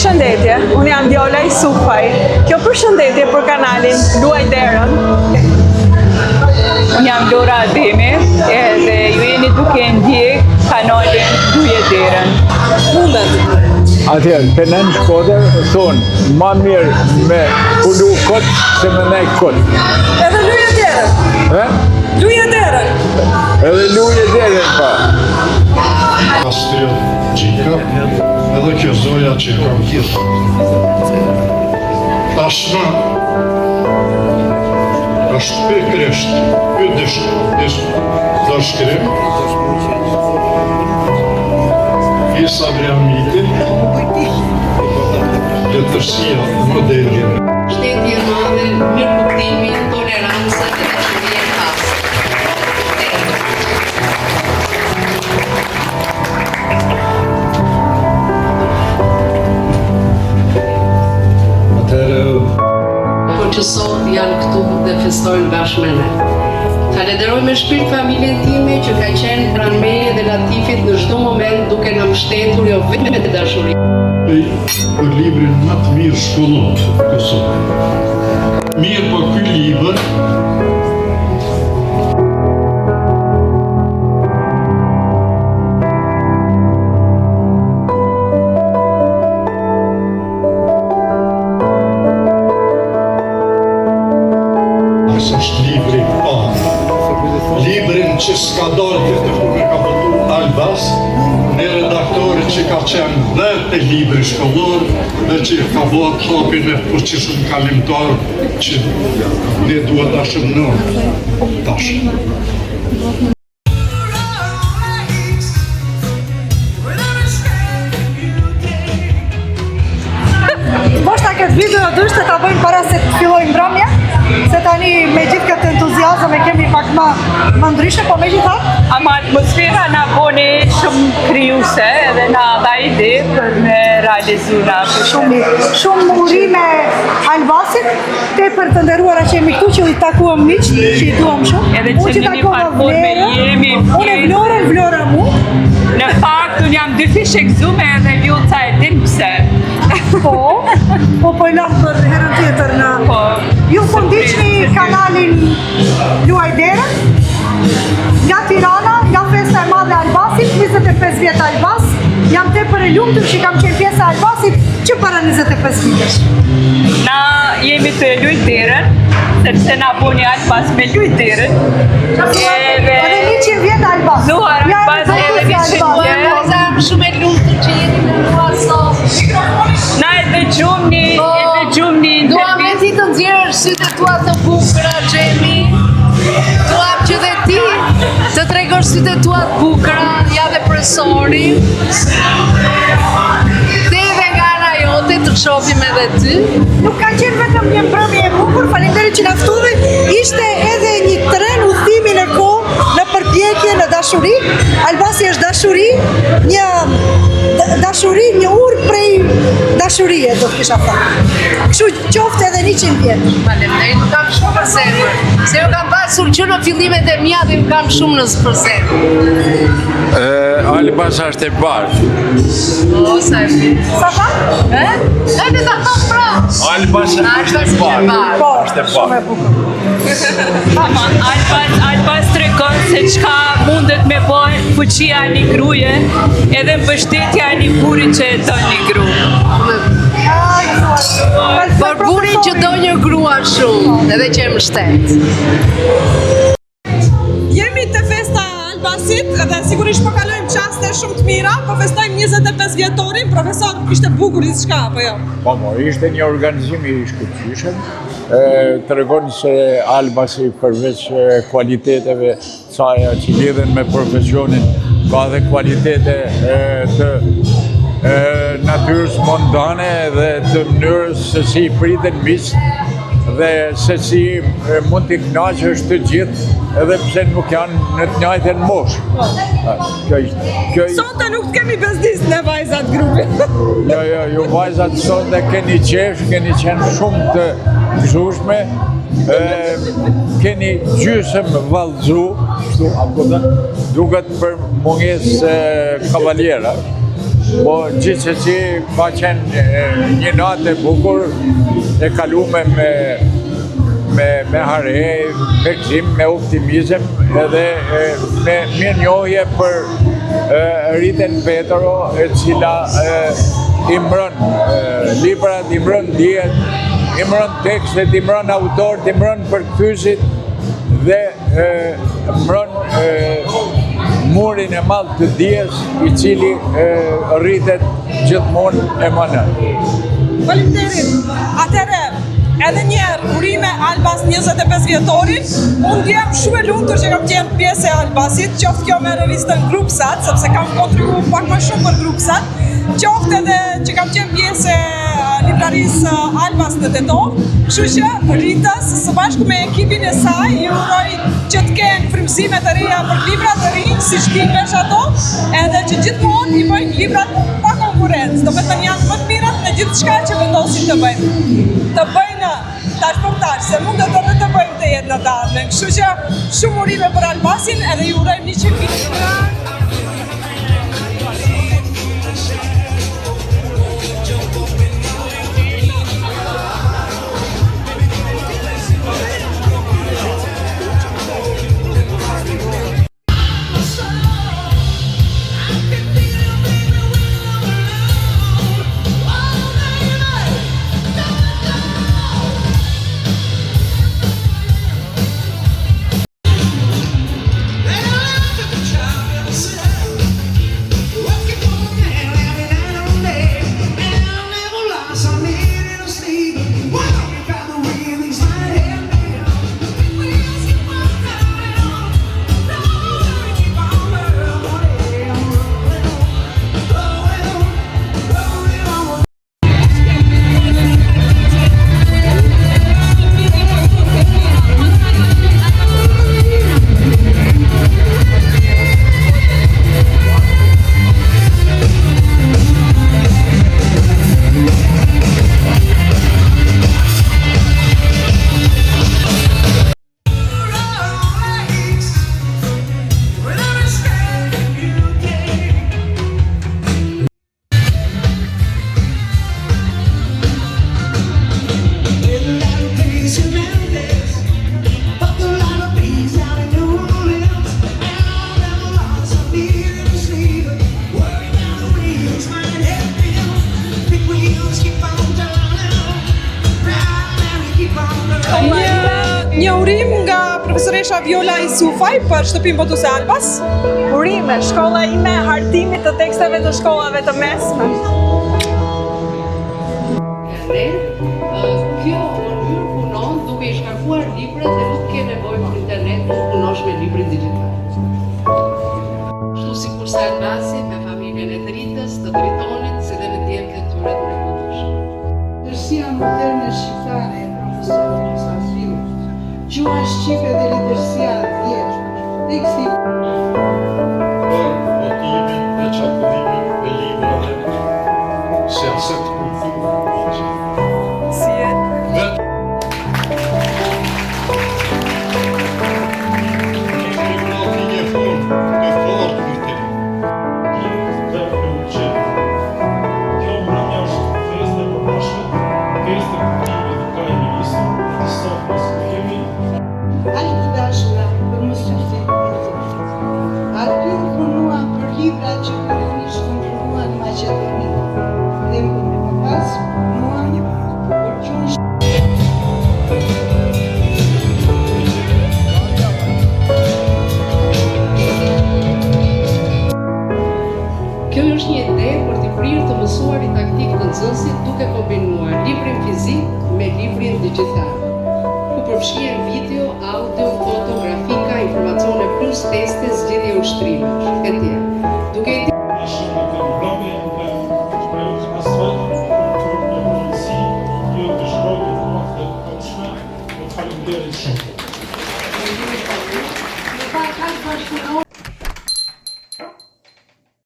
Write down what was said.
Përshëndetje, unë jam Viola Isufaj. Kjo përshëndetje për kanalin Luaj Derën. Unë jam Lora Ademi edhe ju jeni duke ndjek kanalin Luje Derën. Mundet. Atëherë, te ne në Shkodër, thonë, ma mirë me punu kot, se me nejt kot. Edhe luje derën. E? Luje derën. Edhe luje derën, pa. Kastriot Gjika, edhe kjo zoja që kam gjithë. Tashmë është pikërisht ky dorëshkrim i Sabri Hamitit, letërsia moderne. Shteti e madhe, mirëkuptimi, toleranca dhe dashuria e pastër. Atëherë por që sot janë këtu dhe festojnë bashkë me ne. Falenderoj me shpirt familjen time që ka qenë pranë meje dhe Latifit në çdo moment duke na mbështetur jo vetëm me dashuri, për librin më të mirë shkollor të Kosovës. Mirë po ky libër është libri i parë. Librin që s'ka dalë tjetër kur e ka botu Albas, një redaktori që ka qenë dhe te libri shkollor dhe që ka bërë hapin e fuqishëm kalimtar që ne duhet ta shënojmë tash. Ndoshta këtë video do duhej ta bëjmë para se të fillojë mbrëmja, se tani me gjithë këtë entuziazëm e kemi pak më më ndryshe, po megjithatë, Ama atmosfera na boni shumë krijuese edhe na dha ide për me realizu na shumë mirë. Shumë urime Albasit, tepër të nderuara që jemi këtu që i takuam miq, që i duam shumë. Edhe Unë që në një takova farë forme Vlerën, jemi Unë e pjesë. Vlorën, Vlora mu. Në fakt, unë jam dyfish e gëzume edhe Vjollca e din pse. Po, po po e lam për herën tjetër në Po. Ju po ndiqni kanalin Luaj Derën nga Tirana, nga festa e madhe e Albasit, 25 vjet Albas. Jam tepër e lumtur që kam qenë pjesë e Albasit që para 25 vitesh. Na jemi tu e lujt derën, sepse na boni Albas me lujt derën. Edhe Edhe 100 vjet Albas. Zuhar Ja, Albas edhe zotësi 100 Albas. vjet. Vajza, jam shumë e lumtur që jeni me mua sot. Na e dëgjum një, e dëgjum një Duam dhe intervistë. ti të nxjerrësh sytë e tua të bukura, Xhemi. Duam që dhe ti të tregosh sytë e tua të bukura, ja dhe profesori. Dhe edhe nga ana jote të shohim edhe ty. Nuk ka qenë vetëm një mbrëmje e bukur, faleminderit që na ftuve. Ishte edhe një tren udhëtimi në kohë, në përpjekje, në dashuri. Albasi është dashuri, një dashuri, një urë prej dashurie, do të kisha thënë. Kështu qoftë edhe 100 vjet. Faleminderit, ju kam shumë për zemër. Se ju kam pasur që në fillimet e mia dhe ju kam shumë në për zemër. Albas është e bardhë. O, sa e mirë. Sa tha? E? Edhe ta them pra. Albas është e bardhë. Po, Është e shumë e bardhë. bukur. Ama Albas, Albas tregon se çka mundet me bo fuqia e një gruje edhe mbështetja e një burri që e do një gru. Ai, thua. Por burri që do një grua shumë, edhe që e mbështet. Jemi te festa e Albasit dhe sigurisht po kalojmë çaste shumë të mira, po festojmë 25 vjetorin, profesor, ishte bukur diçka apo jo? Po, po, ishte një organizim i shkëlqyeshëm. E, tregon se Albasi përveç e, kualiteteve saja që lidhen me profesionin, ka dhe kualitete e, të e, natyrës mondane dhe të mënyrës se si priten miqtë dhe se si e, mund t'i kënaqësh të gjithë edhe pse nuk janë në të njëjtën moshë. A, Kjo ishte. Kjo ishte. Sonte nuk të kemi bezdis ne vajzat grupit. Jo, jo, ju vajzat sot dhe keni qesh, keni qenë shumë të gëzueshme, e, keni gjysëm vallëzu, kështu, apo dhe, duket për mungesë e, kavaliera. Po gjithsesi ka qenë një natë e bukur e kalume me me me hare, me gëzim, me optimizëm edhe me mirënjohje për Ritën Petro, e cila i mbron librat, i mbron dijet, i mbron tekstet, i mbron autorët, i mbron përkthyesit dhe mbron murin e madh të dijes i cili rritet gjithmonë e më nalt. Faleminderit. Atëherë, edhe një herë urime Albas 25 vjetorin. Unë ndjehem shumë e lumtur që kam qenë pjesë e Albasit, qoftë kjo me revistën Grupsat, sepse kam kontribu pak më shumë për Grupsat, qoftë edhe që kam qenë pjesë e librarisë Albas në Tetovë, kështu që Ritës së bashku me ekipin e saj ju uroj që të kenë frymëzime të reja për libra të rinj, siç di vesh ato, edhe që gjithmonë i bëjnë librat pa konkurrencë, domethënë janë më të mirat në gjithçka që vendosin të bëjnë. Të bëjnë tash për tash, se mundet edhe të bëjmë të jetë në të ardhmen. Kështu që shumë urime për Albasin edhe ju urojmë 100 vite. Një urim nga profesoresha Viola Isufaj për shtëpinë botuese Albas. Urime, shkolla ime e hartimit të teksteve të shkollave të mesme. Ne, kjo mënyrë punon duke i shkarkuar librat dhe nuk ke nevojë për internet të punosh me librin digital. Kështu sikurse Albasi me familjen e Dritës, të Dritonit, si dhe me djemtë e tyre të mrekullueshëm. Letërsia moderne shqiptare e profesor Musafiu, Gjuha shqipe dhe letërsia 10, teksti Për botimin dhe qarkullimin e librave si aset kulturor. Si e? Vetë Libri ka një formë të fortë kujtimi. Dhe e uqit. Kjo mbrëmje është festë e përbashkët, festë e kujtimit të krajë nisur, e sot pas ku jemi, Aq të dashura për mësuesit e nxënësit. Aty u punua për librat që fillimisht u punuan në Maqedoni dhe më pas punuan për gjuhën Kjo është një ide për t'i prirë të mësuarit aktiv të nxënësit duke kombinuar librin fizik me librin digital, ku përfshihen video, audio, foto, grafika, informacione plus teste, zgjidhje ushtrimesh, etj.